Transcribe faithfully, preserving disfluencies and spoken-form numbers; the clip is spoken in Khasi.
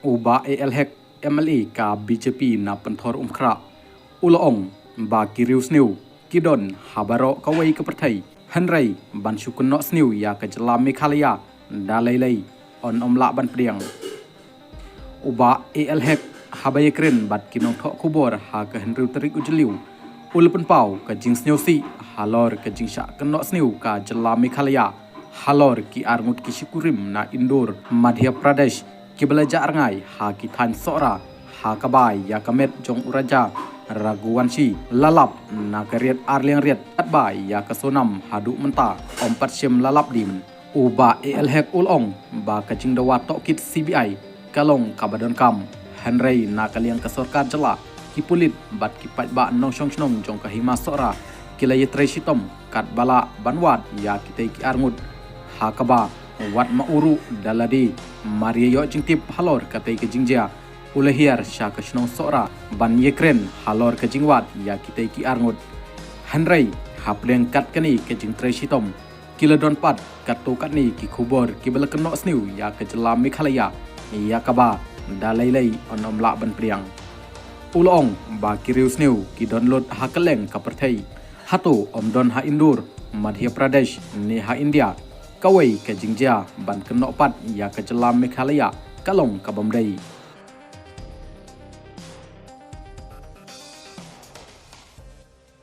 U Bah A L Hek, M L A ka B J P na Pynthor Umkhrah, u la ong ba ki riewsniew ki don ha baroh kawei ka pyrthei, hynrei ban shu kynnoh sniew ïa ka jylla Meghalaya da lei lei yn ym lah ban pdiang. U Bah A L Hek, haba ïakren bad ki nongthoh khubor ha ka hynriew tarik u Jylliew, u la pynpaw ka jingsngewsih halor ka jingshah kynnoh sniew ka jylla Meghalaya halor ki arngut ki shikurim na Indore, Madhya Pradesh, kiba la jah rngai ha ki thaiñ Sohra, ha kaba ïa ka met jong u Raja Raghuvanshi la lap na ka riat ar liang riat, katba ïa ka Sonam haduh mynta ym pat shym la lap dien. U Bah A L Hek u la ong ba ka jingdawa tohkit C B I ka long kaba donkam, hynrei na ka liang ka sorkar jylla, ki pulit bad ki paidbah nongshong shnong jong ka Hima Sohra ki la ïatrei shitom katba lah ban wad ïa kitei ki arngut. Ha kaba wat ma u ruh da lade mar ïa ïoh jingtip halor katei ka jingjia, u la hiar sha ka shnong Sohra ban ïakren halor ka jingwad ïa kitei ki arngut. Hynrei hapdeng kat kane ka jingtrei shitom, ki la don pat katto katne ki khubor kiba la kynnoh sniew ïa ka jylla Meghalaya, ïa kaba da lei lei yn ym lah ban pdiang. U la ong ba ki riewsniew ki don lut ha kylleng ka pyrthei, hato ym don ha Indore, Madhya Pradesh ne ha India? Kawei ka jingjia ban kynnoh pat ïa ka jylla Meghalaya ka long kabym dei.